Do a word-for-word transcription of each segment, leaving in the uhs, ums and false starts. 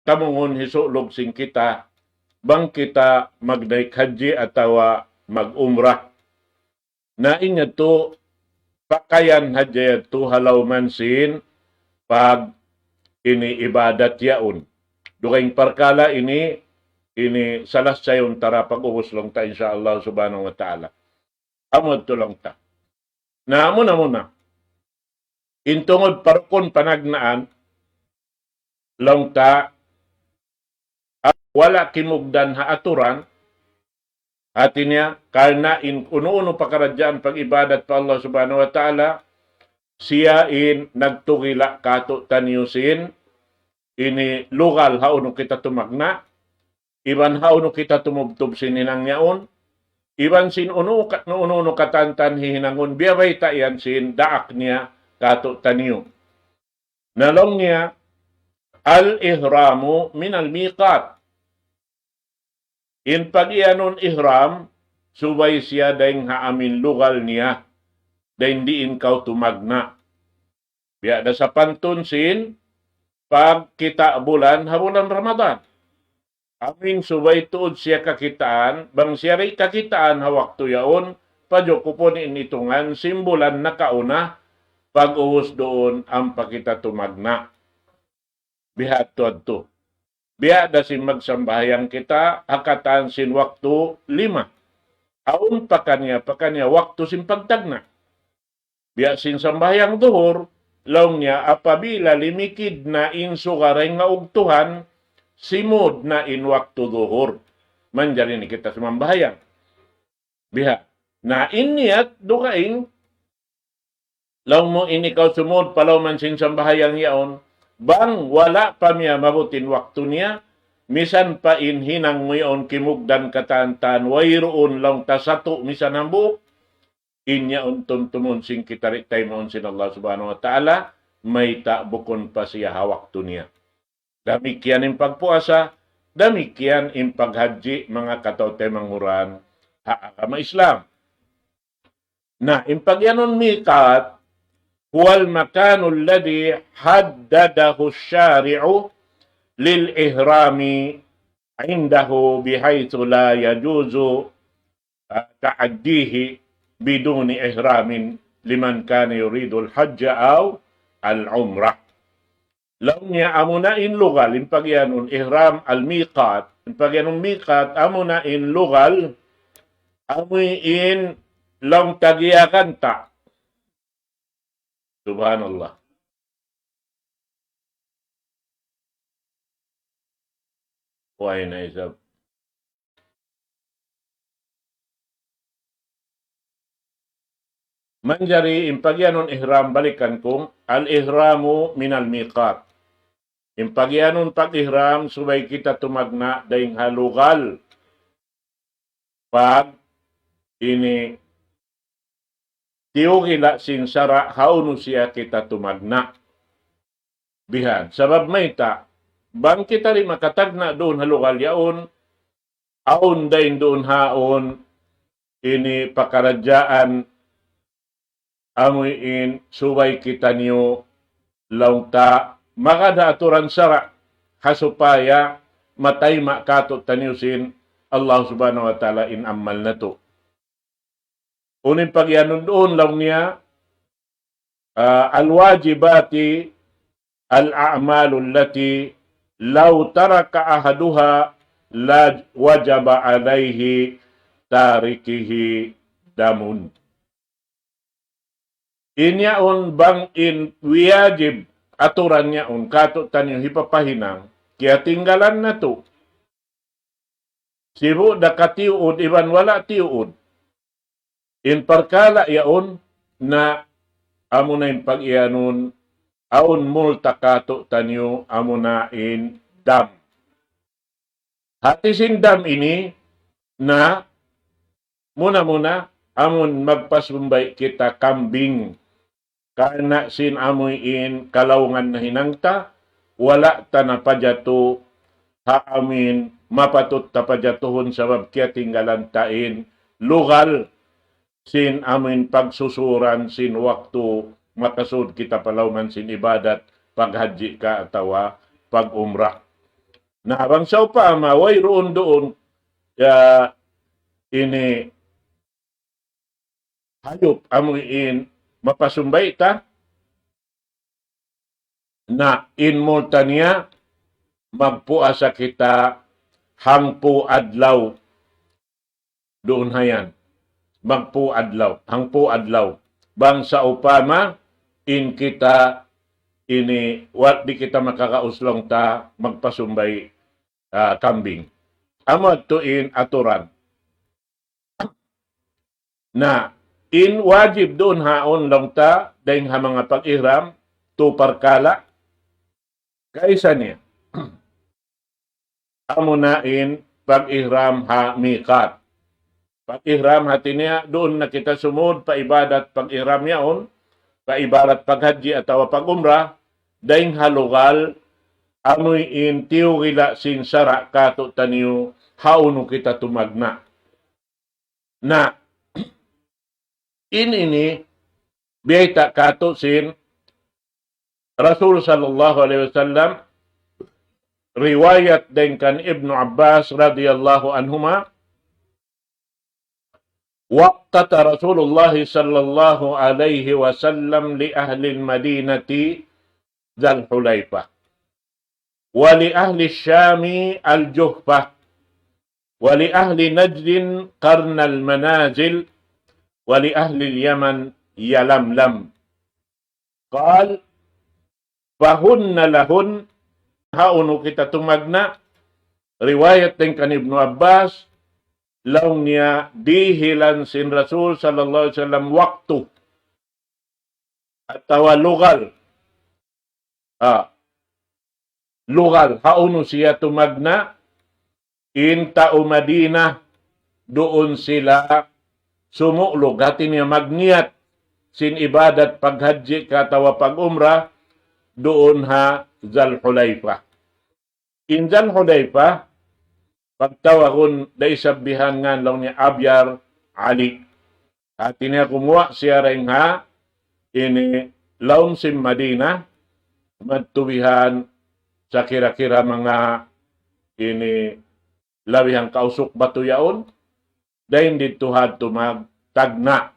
kamungun hisulug sin kita, bang kita magnaik hajji atawa mag-umrah. Na in yadtu, pakayan hadja yadtu ha lawm sin pag ini ibadat yaun. Dugaing parkala' ini, ini salassayun ta da pag-ubus laung ta, insya Allah subhanahu wa ta'ala. Amu yadtu laung ta. Na, muna-muna. In tungud pa rukun panagnaan, laung ta, ah, wala' kimugdan ha aturan, hati niya, karna' in unu-unu pakaradjaan pag-ibadat pa Allah subhanahu wa ta'ala, siya in nagtugila' kātu'niyu sin, ini lugal hawnu kita tumagna', iban hawnu kita tumubtub sin hinang yaun, iban sin unu ka-, unu-unu katantan hihinangun, biya' bayta' yan sin daak niya kātu'niyu. Na laung niya, الإحرام من الميقات. In pagiyanun ihram, subay siya dayng ha amuin lugal niya, dayng diin kaw tumagna'. Biya' da sapantun sin pagkita' bulan ha bulan Ramadan. Amuin subay tuud siya kakitaan, bang siya di' kakitaan ha waktu yaun, pajukupun in itungan sin bulan nakauna, pag-ubus duun ampa kita tumagna'. Bihadtu adtu. Biya' da sin magsambahayang kita, ha katan sin waktu lima. Awn pakaniya-pakaniya waktu sin pagtagna'. Biya' sin sambahayang duhur, laung niya apabila limikid na in suga dayng ha ugtuhan, simud na in waktu duhur. Manjari na kita sumambahayang. Biha'. Na in niyat dugaing, laung mu in ikaw sumud pa lawm sin sambahayang yaun, bang wala' pa miyabut in waktu niya, misan pa in hinang mu yaun kimugdan katantan, wayruun laung ta satu' misan hambuuk, in yaun tumtumun sin kita di' taymaun sin Allah subhanahu wa ta'ala, mayta' bukun pa siya ha waktu niya. Damikkiyan in pagpuasa, damikkiyan in paghajji, manga kataw-taymanghuran ha agama Islam. Na, in pagiyanun miqat, هو المكان الذي حدده الشارع للإحرام عنده بحيث لا يجوز تعديه بدون إحرام لمن كان يريد الحج أو العمرة. Laung niya amuna in lugal, in pagiyanun ihram al-miqat, in pagiyanun miqat, amuna in lugal, amu in laung ta giyakan ta. Subhanallah. Way na isab. Manjari in pagiyanun ihram balikan ku, الإحرام من الميقات. In pagiyanun pag-ihram subay kita tumagna' dayng ha lugal. Pag ini tiyugila' sin sara' hawnu siya kita tumagna'. Bihan. Sabab mayta', bang kita di' makatagna' duun ha lugal yaun, awn dayn duun haun, ini pakaradjaan amu in subay kitaniyu laung ta magad ha aturan sara' ha supaya matayma' katu'taniyu sin Allah Subhanahu wa Ta'ala in amal natu'. Unu in pagiyanun duun laung niya, ah, الواجبات الأعمال التي لو ترك أحدها لوجب على تاركه دم. In yaun bang in wiyajib aturan yaun katu'taniyu hipapahinang, kiyatinggalan natu'. Sibu' da katiyuud iban wala' tiyuud. In parkala' yaun na amuna in pagiyanun, awn multa katu'taniyu amuna in dam. Hati sin dam ini na muna-muna amun magpasumbay' kita kambing. Karna' sin amu in kalaungan nahinang ta, wala' ta na pajatu ha amu in mapatut ta pajatuhun sabab kiyatinggalan ta in lugal sin amu in pagsusuran sin waktu makasud kita pa lawm sin ibadat, paghajji ka atawa pag-umrah. Na bang sawpama wayruun duun, ya, ini hayup amuin mapasumbay ta, na in multa niya, magpuasa kita hangpu' adlaw. Duun ha yan. Magpu' adlaw. Hangpu' adlaw. Bang sawpama in kita ini, wa' di' kita makakauslung ta magpasumbay, ah, kambing. Amu yadtu in aturan. Na, in wajib duun haun laung ta, dayng ha manga pag-ihram, tu parkala', kaisa niya. Amuna in pag-ihram ha miqat. Pag-ihram hati niya, duun na kita sumud pa ibadat pag-ihram yaun, pa ibadat paghajji atawa pag-umrah, dayng ha lugal, amuin tiyugila' sin sara' katu'taniyu, hawnu kita tumagna'. Na, in ini, biyayta' katu' sin Rasul sallallahu alayhi wasallam, riwayat dayng kan Ibnu Abbas radiyallahu anhuma, وقت رسول الله صلى الله عليه وسلم لأهل المدينة ذا الحليفة، ولأهل الشام الجحفة، ولأهل نجد قرن المنازل، ولأهل اليمن يلملم. قال: فهن لهن, hawnu kita tumagna', riwayat dayng kan Ibnu Abbas, laung niya dihilan sin Rasul sallallahu alayhi wasallam waktu atawa lugal. Ah, lugal, hawnu siya tumagna', in tau Madina, duun sila sumulug, hati niya magniyat sin ibadat paghajji ka atawa pag-umrah, duun ha Zal Hulayfa. In Zal Hulayfa, pagtawagun da isab bihan ngan laung niya Abyar Ali. Hati niya gumuwa' siya dayng ha ini lawm sin Madina, madtu bihan sa kira-kira manga ini labi hangkausuk batu yaun, dayn didtu hadtu magtagna'.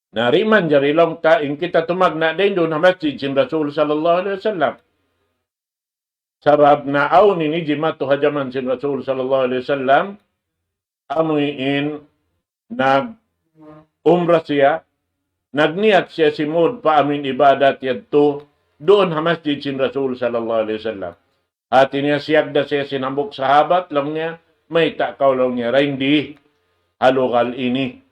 Na di' manjari laung ta in kita tumagna' dayn duun ha masjid sin Rasul sallallahu alayhi wasallam. Sabab na awn ini jimatu ha jaman sin Rasul sallallahu alayhi wasallam, amu in nag-umrah siya, nagniyat siya simud pa amuin ibadat yadtu, duun ha masjid sin Rasul sallallahu alayhi wasallam. Hati niya siyagda siya sin hambuuk sahabat, laung niya, mayta' kaw laung niya, dayn di ha lugal ini.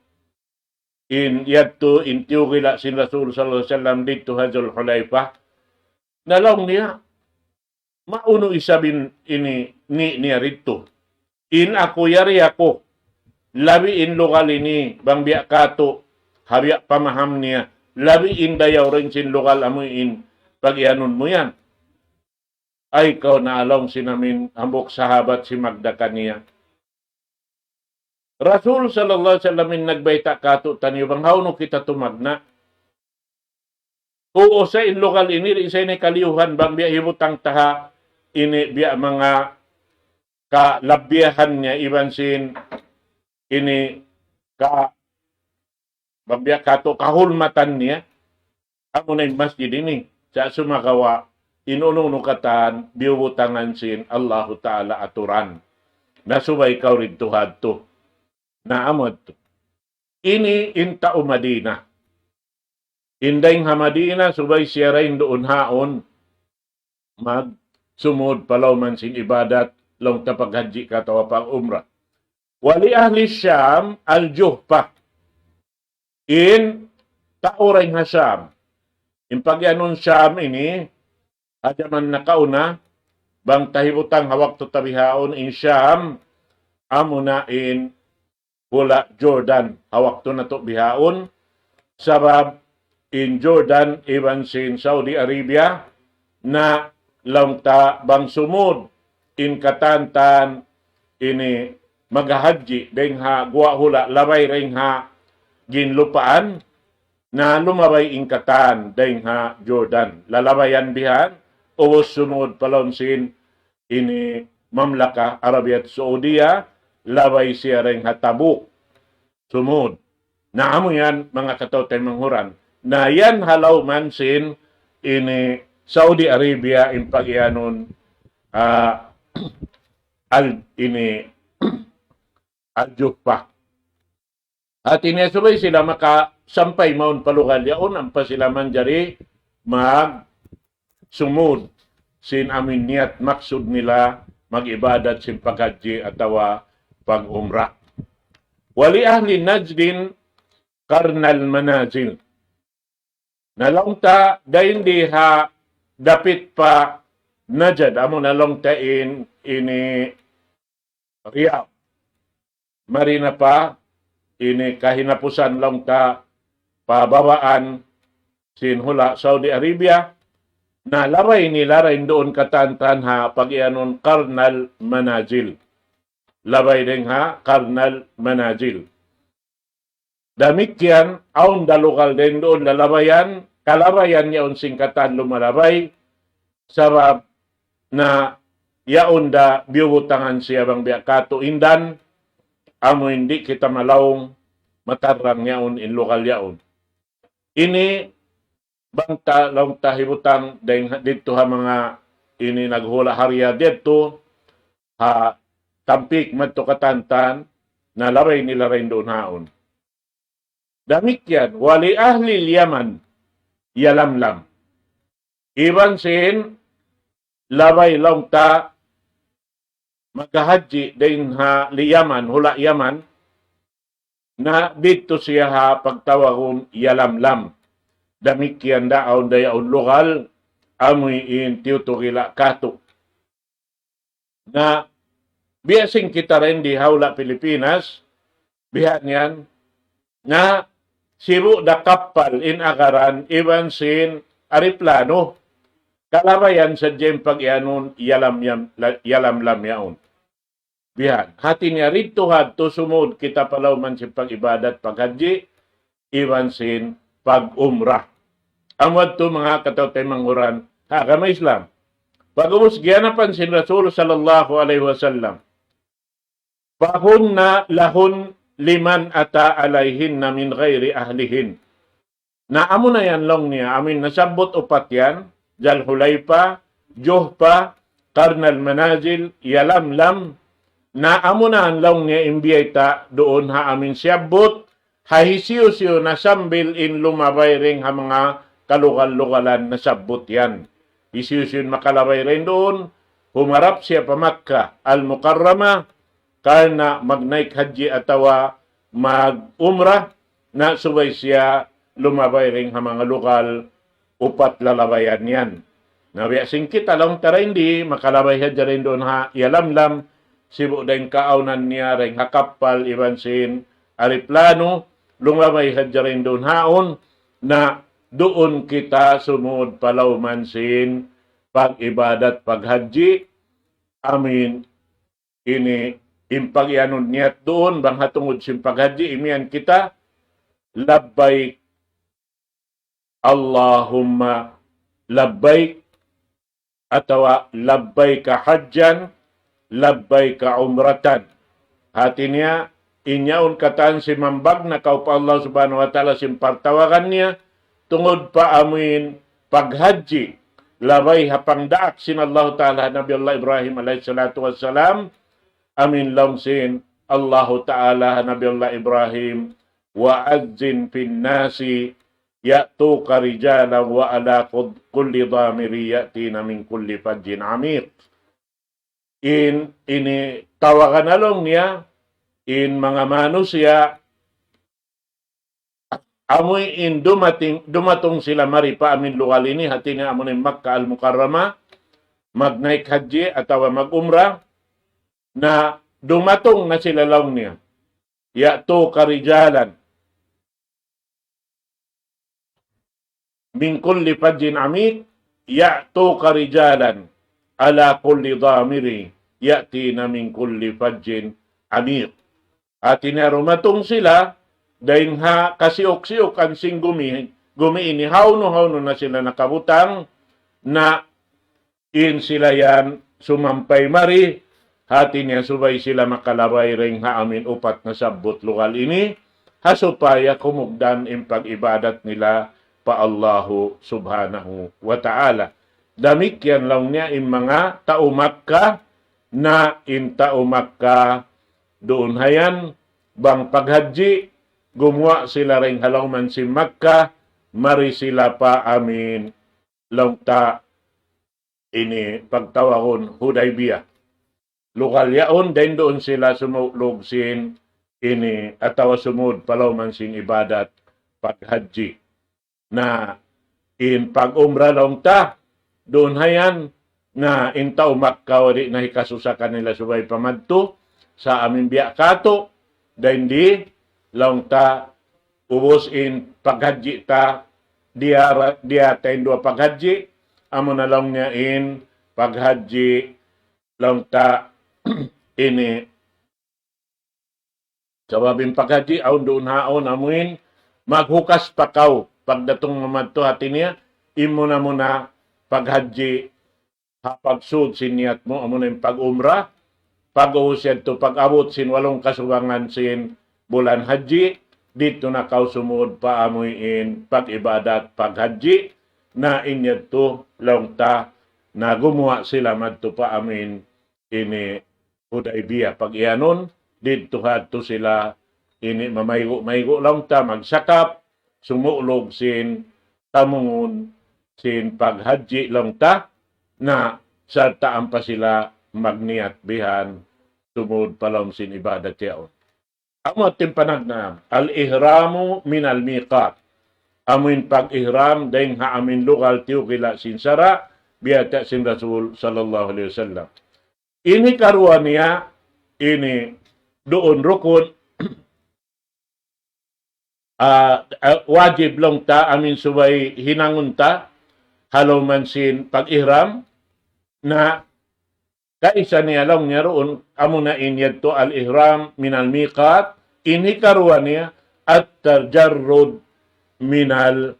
In yadtu, in tiyugila' sin Rasul sallallahu alayhi wasallam didtu ha Zul Hulayfa. Na laung niya, maunu isab in ini ni-, niya didtu. In aku yari aku, labi in lugal ini, bang biya' katu', ha biya' pamaham niya, labi in dayaw dayn sin lugal amu in, pag-iyanun mu yan. Ay kaw na laung sin amin hambuuk sahabat simagda kaniya. Rasul sallallahu alayhi wasallam in nagbayta' katu'taniyu bang hawnu kita tumagna'. Uu, sa' in lugal ini, di' sa' ini kaliyuhan bang biya' hibutang ta ha ini biya' manga kalabbihan niya iban sin ini ka-, bang biya' katu' kahulmatan niya, amuna in masjid ini. Sa' sumagawa', in unu-unu katan, biyubutangan sin Allahu Ta'ala aturan. Na subay kaw didtu hadtu. Na amu yadtu. Ini in tau Madina. In dayng ha Madina, subay siya dayn duun haun. Magsumud pa lawm sin ibadat, laung ta paghajji ka atawa pag-umrah. ولأهل الشام الجحفة. In tau dayn ha Sham. In pag-iyanun Sham ini, ha jaman nakauna, bang ta hibutang ha waktu ta bihaun, in Sham, amuna in hula' Jordan, ha waktu natu' bihaun, sabab in Jordan iban sin Saudi Arabia, na laung ta bang sumud in katan-katan ini maghahajji dayng ha guwa' hula' labay dayng ha ginlupaan, na lumabay in katan dayng ha Jordan. Lalabayan bihan, ubus sumud pa lawm sin ini Mamlaka Arabiyat Saudiya, labay siya dayn ha Tabuk. Sumud. Na amu yan, manga kataw-taymanghuran. Na yan ha lawm sin ini Saudi Arabia in pagiyanun, ah, al, ini Al-Juhfa. Hati niya subay sila makasampay mawn pa lugal yaun, ampa sila manjari magsumud sin amun niyat maksud nila mag-ibadat sin paghajji atawa pag-umrah. ولأهل نجد قرن المنازل. Na laung ta, dayn di ha dapit pa Najd, amu na laung ta in, ini Riyadh. Mari na pa, ini kahinapusan laung ta pa babaan sin hula' Saudi Arabia, na labay nila dayn duun katantan ha pagiyanun Qarnal Manazil. Labay dayn ha Qarnal Manazil. Damikkiyan, awn da lugal dayn duun lalabayan, kalabayan yaun sin katan lumalabay, sabab na yaun da biyubutangan siya bang biya' katu' indan, amu in di' kita malaung matarrang yaun in lugal yaun. Ini bang ta, laung ta hibutang dayn ha, didtu ha manga ini naghula' ha Riyadh didtu, ha Tampik madtu katantan, na labay nila dayn duun haun. Damikkiyan, ولأهل اليمن يلملم. Iban sin labay laung ta maghahajji dayn ha Yaman, hula' Yaman, na didtu siya ha pagtawagun Yalamlam. Damikkiyan da awn da yaun lugal, amu in tiyutugila' katu'. Na biya' sin kita dayn di ha hula' Pilipinas, bihan yan, na sibu' da kappal in agaran iban sin ariplano. Kalabayan sadja in pagiyanun Yalam-, Yam-, La-, Yalamlam yaun. Bihan. Hati niya didtu hadtu sumud kita pa lawm sin pag-ibadat, paghajji, iban sin pag-umrah. Amu yadtu manga kataw-taymanghuran ha agama Islam. Pag'ubus giyanapan sin Rasul sallallahu alayhi wasallam, فهن لهن لمن أتى عليهن من غير أهلهن. Na amuna yan laung niya, amu in nasabbut upat yan, Dhul Hulayfa, Juhfa, Qarnal Manazil, Yalamlam. Na amuna yan laung niya in biyayta' duun ha amu in siyabbut, ha hisiyu-siyu na sambil in lumabay dayn ha manga kalugal-lugalan nasabbut yan. Hisiyu-siyu in makalabay dayn duun, humarap siya pa Makkah Al-Mukarramah, karna' magnaik hajji atawa mag-umrah, na subay siya lumabay dayn ha manga lugal upat lalabayan yan. Na biya' sin kita laung ta dayn di, makalabay hadja dayn duun ha Yalamlam, sibu' dayn kaawnan niya dayn ha kappal iban sin ariplano, lumabay hadja dayn duun haun, na duun kita sumud pa lawm sin pag-ibadat, paghajji, amu in ini in pagiyanun niyat duun, bang ha tungud sin paghajji, imiyan kita, لبيك اللهم لبيك, atawa لبيك حجا لبيك عمرة. Hati niya, in yaun katan simambag na kaw pa Allah Subhanahu wa Ta'ala sin partawagan niya, tungud pa amu in paghajji, labay ha pangdaak sin Allah Ta'ala ha Nabi Allah Ibrahim alayhi salatu wassalam, amu in laung sin Allahu Ta'ala ha Nabi Allah Ibrahim, وأذن في الناس يأتوك رجالا وعلى كل ضامر يأتين من كل فج عميق. In, ini tawagan na laung niya, in manga manusiya', amu in dumating, dumatung sila mari pa amu in lugal ini, hati niya amu in Makkah Al-Mukarramah, magnaik hajji atawa mag-umrah, na dumatung na sila laung niya. يأتوك رجالا من كل فج عميق يأتوك رجالا على كل ضامر يأتين من كل فج عميق. Hati niya dumatung sila, dayn ha kasiyuk-siyukan sin gumi, gumi ini, hawnu-hawnu na sila nakabutang, na in sila yan sumampay mari, hati niya subay sila makalabay dayn ha amuin upat nasabbut lugal ini, ha supaya kumugdan in pag-ibadat nila pa Allahu Subhanahu wa Ta'ala. Damikkiyan laung niya in manga tau Makkah, na in tau Makkah duun ha yan, bang paghajji, gumuwa' sila dayn ha lawm sin Makkah, mari sila pa amuin laung ta ini pagtawagun Hudaybiyah. Lugal yaun, dayn duun sila sumulug sin ini atawa sumud pa lawm sin ibadat paghajji. Na in pag-umrah laung ta, duun ha yan, na in tau Makkah wala' na hikasusa kanila subay pamadtu, sa' amuin biya' katu', dayn di, laung ta, ubus in paghajji ta, diya, diya ta in duwa paghajji, amuna laung niya in paghajji laung ta ini. Sabab in paghajji, awn duun haun amuin, maghukas pa kaw, pagdatung mamadtu hati niya, in muna-muna paghajji, ha pagsud sin niyat mu, amuna in pag-umrah, pag-ubus yadtu, pag-abut sin walung kasubangan sin bulan hajji, didtu na kaw sumud pa amuin pag-ibadat paghajji, na in yadtu laung ta, na gumuwa' sila madtu pa amuin ini Hudaybiyah. Pag-iyanun, didtu hadtu sila ini mamaygu'-maygu' laung ta, magsakap, sumulug sin tamungun sin paghajji laung ta, na sarta' ampa sila magniyat bihan sumud pa lawm sin ibadat yaun. Amu in panagnaan, الإحرام من الميقات. Amuin pag-ihram dayn ha amuin lugal tiyukila sin sara', biyayta' sin Rasul sallallahu alayhi wasallam. Ini karuwa niya, ini duun rukun, ah, ah, wajib laung ta amuin subay hinangun ta, ha lawm sin pag-ihram, na kaisa niya laung niya duun, amuna in yadtu الإحرام من الميقات, in hikaruwa niya التجرد من ال-,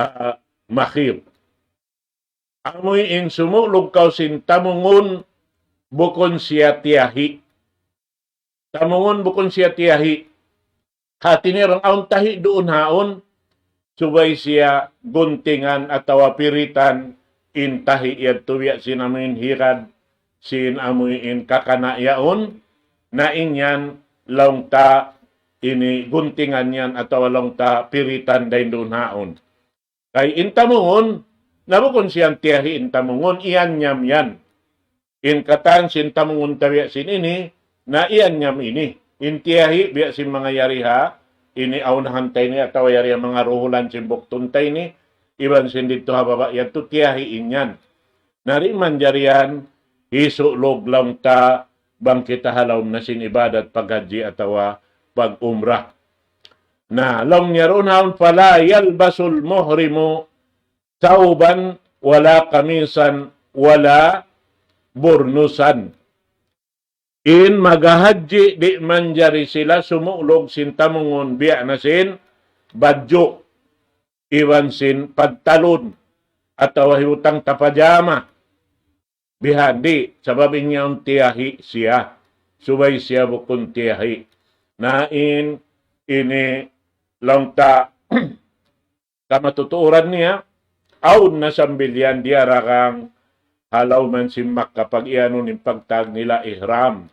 ah, مخيط. Amuin sumulug kaw sin tamungun bukun siya tiyahi. Tamungun bukun siya tiyahi. Hati niya bang awn tahi' duun haun, subay siya guntingan atawa piritan in tahi' yadtu biya' sin amuin hirad, sin amuin kakana' yaun, na in yan laung ta ini guntingan yan atawa laung ta piritan dayn duun haun. Kay in tamungun, na bukun siya tiyahi in tamungun, iyanyam yan. In katan sin tamungun ta biya' sin ini, na iyanyam ini. In tiyahi biya' sin manga yari ha, ini awn hantay ni atawa yari ha manga ruhulan sin buktun ta ini, iban sin didtu ha baba' yadtu tiyahi in yan. Na di' manjari yan, hisulug laung ta bang kita ha lawm na sin ibadat paghajji atawa pag-umrah. Na, laung niya duun haun, فلا يلبس المحرم ثوبا ولا قميصا ولا برنوسا. In maghahajji di' manjari sila sumulug sin tamungun biya' na sin badju', iban sin pantalon, atawa hibutang ta pajama. Bihan di', sabab in yaun tiyahi siya. Subay siya bukun tiyahi. Na in ini laung ta kamatutuuran niya, awn na sambil yan diyaragang ha lawm sin Makkah pag-iyanun in pagtawag nila ihram.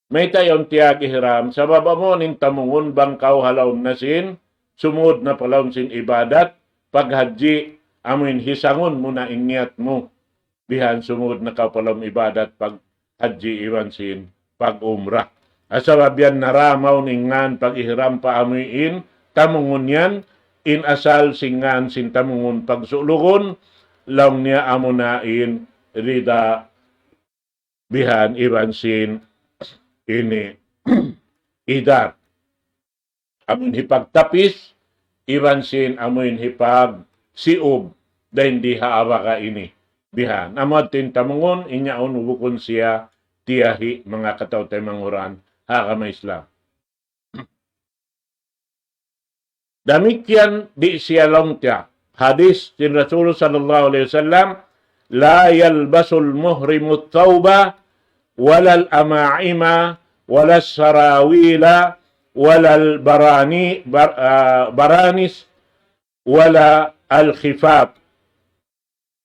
Mayta' yaun tiyawag ihram, sabab amu in tamungun bang kaw ha lawm na sin, sumud na pa lawm sin ibadat, paghajji, amuin hisangun mu na in niyat mu. Bihan sumud na kaw pa lawm ibadat paghajji iban sin pag-umrah. Sabab yan naramaw in ngan pag-ihram pa amuin tamungun yan, in asal sin ngan sin tamungun pagsulugun, laung niya amuna in rida bihan iban sin ini idar. Amuin hipagtapis, iban sin amuin hipagsiub, dayn di ha abaga ini. Bihan. Amu in tamungun, in yaun bukun siya tiyahi manga kataw-taymanghuran ha agama Islam. Damikkiyan di' siya laung ta. Hadis sin Rasul sallallahu alayhi wasallam, لا يلبس المحرم الثوب ولا الأماعم ولا السراويل ولا البراني-، بر-، آه، برانس ولا الخفاف.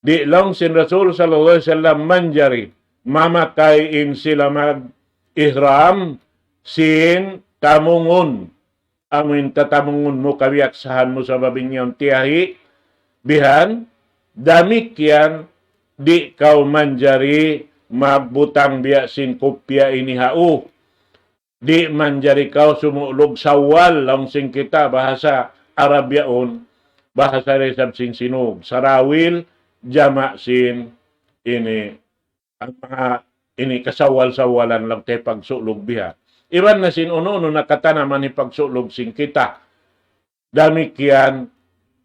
Di' laung sin Rasul sallallahu alayhi wasallam manjari mamakay in sila mag-ihram sin tamungun. Amuin tatamungun mu, kabiyaksahan mu sabab in yaun tiyahi', bihan, damikkiyan di' kaw manjari magbutang biya' sin kupya ini hau. Di' manjari kaw sumu'lug Sawwal, laung sin kita bahasa Arab yaun, bahasa da isab sin sinug. Sarawil, jama' sin ini, in manga ini kasawwal-sawwalan laung ta pagsu'lug biha. Iban na sin unu-unu na katanaman hipagsu'lug sin kita. Damikkiyan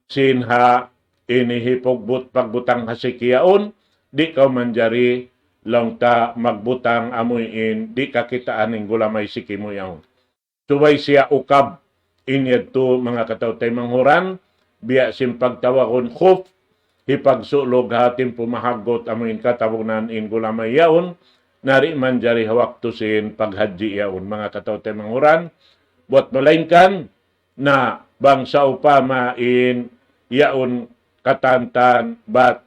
sin ha ini hipagbut-, pagbutang ha siki yaun, di' kaw manjari laung ta magbutang amuin di' kakitaan in gulamay siki mu yaun. Subay siya ukab in yadtu, manga kataw-taymanghuran, biya' sin pagtawagun khuf, hipagsu'lug ha timpu mahaggut amuin katabunan in gulamay yaun, na di' manjari ha waktu sin paghajji yaun, manga kataw-taymanghuran, buwat malaingkan, na bang sawpama in yaun katantan, bat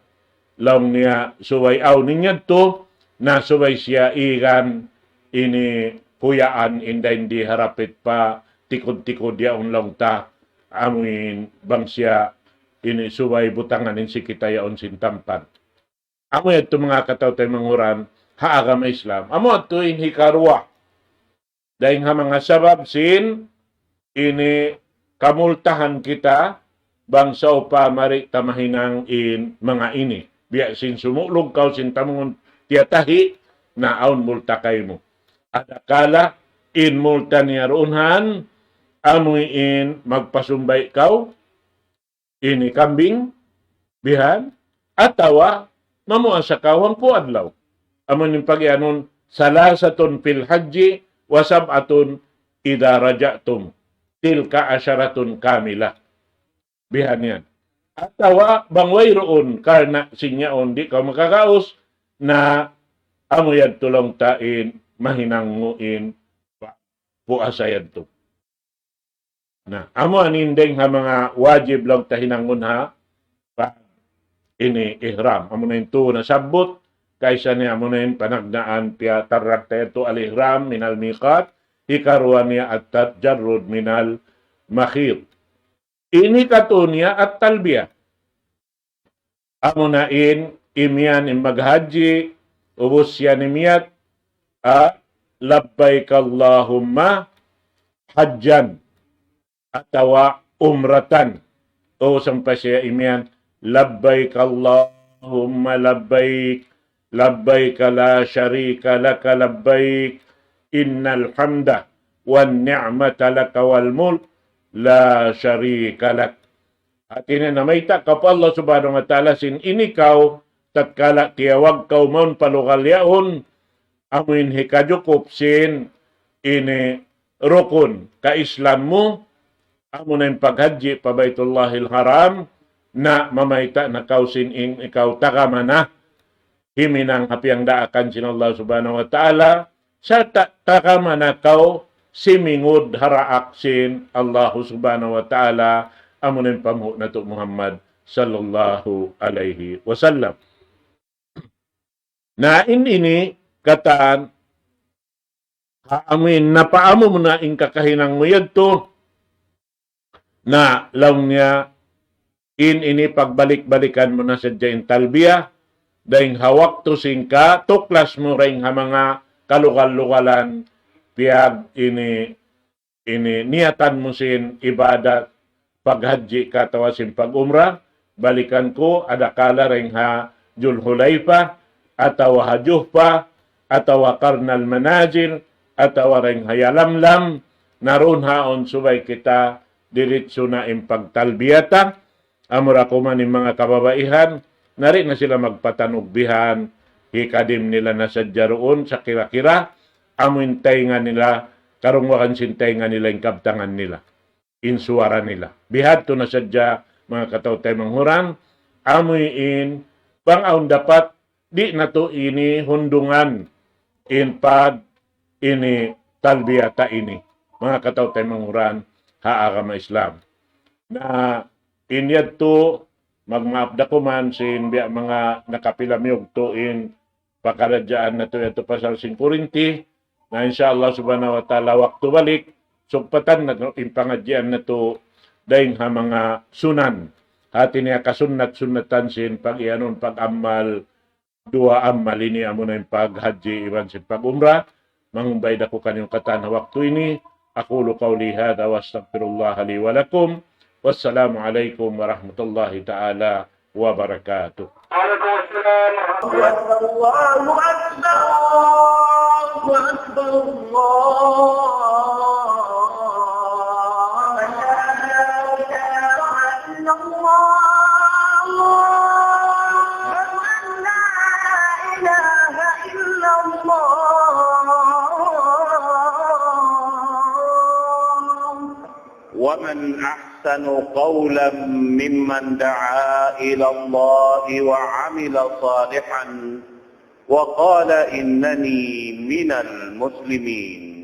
laung niya subay awn in yadtu, na subay siya igan ini kuyaan in dayn di harapit pa tikud-tikud yaun laung ta, amuin bang siya ini subay butangan in siki ta yaun sin tampat. Amu yadtu manga kataw-taymanghuran ha agama Islam. Amu yadtu in hikaruwa. Dayn ha manga sabab sin ini kamultahan kita bang sawpama di' ta mahinang in manga ini. Biya' sin sumu'lug kaw sin tamungun tiyatahi', na awn multa kaymu. Adakala in multa niya duun han, amuin magpasumbay kaw, ini kambing, bihan, atawa mamuasa kaw hangpu' adlaw. Amun in pagiyanun, ثلاثة في الحج وسبعة إذا رجعتم، تلك عشرة كاملة. Bihan yan. Atawa bang wayruun karna' sin yaun di' kaw makagaus, na amu yadtu laung ta in mahinang mu in puasa yadtu. Na, amu yan in dayn ha manga wajib laung ta hinangun ha pag ini ihram. Amu na in tu nasabbut, kaysa niya amu na in panagnaan piyatarrag ta yadtu al-ihram minal miqat, hikaruwa niya at-tajarrud minal makhit. Ini katu niya at-talbiyah. Amu na in imiyan in maghajji, ubus siya nimiyat, a, لبيك اللهم حجا atawa عمرة. O, sampay siya imiyan, لبيك اللهم لبيك، لبيك لا شريك لك لبيك، إن الحمد والنعمة لك والملك لا شريك لك. Hati niya namayta' kaw pa Allah Subhanahu wa Ta'ala sin ini kaw, tatkala tiyawag kaw mawn pa lugal yaun, amuin hikajukup sin ini rukun ka Islam mu, amu na in paghajji pa Baitullahil Haram, na mamayta' na kaw sin in ikaw taga mana, himinang ha piyangdaakan sin Allah Subhanahu wa Ta'ala, sarta' taga mana kaw simingud ha daak sin Allah Subhanahu wa Ta'ala, amu na in panghu' natu' Muhammad sallallahu alayhi wasallam. Na in ini katan, ha amuin napaamu mu na in kakahinang mu yadtu, na laung niya, in ini pagbalik-balikan mu na sadja in talbiyah, dayn ha waktu sin katuklas mu dayn ha manga kalugal-lugalan, piyag ini, ini niyatan mu sin ibadat, paghajji ka atawa sin pag-umrah, balikan ku, adakala dayn ha Jul Hulayfa, atawa ha Juhfa, atawa Karnal Manazil, atawa dayn ha Yalamlam, na duun haun subay kita diritsu na in pagtalbiyata, amura kuman in manga kababaihan, na di' na sila magpatanug bihan, hikadim nila na sadja duun, sa kira-kira, amu in taynga nila, karungwakan sin taynga nila in kabtangan nila, in suwara nila. Bihadtu na sadja, manga kataw-taymanghuran, amu in Bang awn dapat, di' natu' ini hundungan in pag ini talbiyata ini. Manga kataw-taymanghuran ha agama Islam. Na in yadtu, magmaap da ku man sin biya' manga nakapilamyug tu in pakaradjaan natu' yadtu pasal sin kurinti. Na insya Allah subhanahu wa ta'ala waktu balik, sugpatan natu' in pangadjian natu' dayn ha manga sunan. Hati niya kasunnat-sunnatan sin pag-iyanun, pag-amal, duwa amal ini amuna in paghajji iban sin pag-umrah. Mangumbay da ku kaniyu katan ha waktu ini. أقول قولي هذا وأستغفر الله لي ولكم. والسلام عليكم ورحمة الله تعالى وبركاته. وعليكم السلام ورحمة الله. الله أكبر، الله أكبر، الله أكبر. لا إله إلا الله. أشهد أن لا إله إلا الله. ومن أحسن قولا ممن دعا إلى الله وعمل صالحا وقال إنني من المسلمين.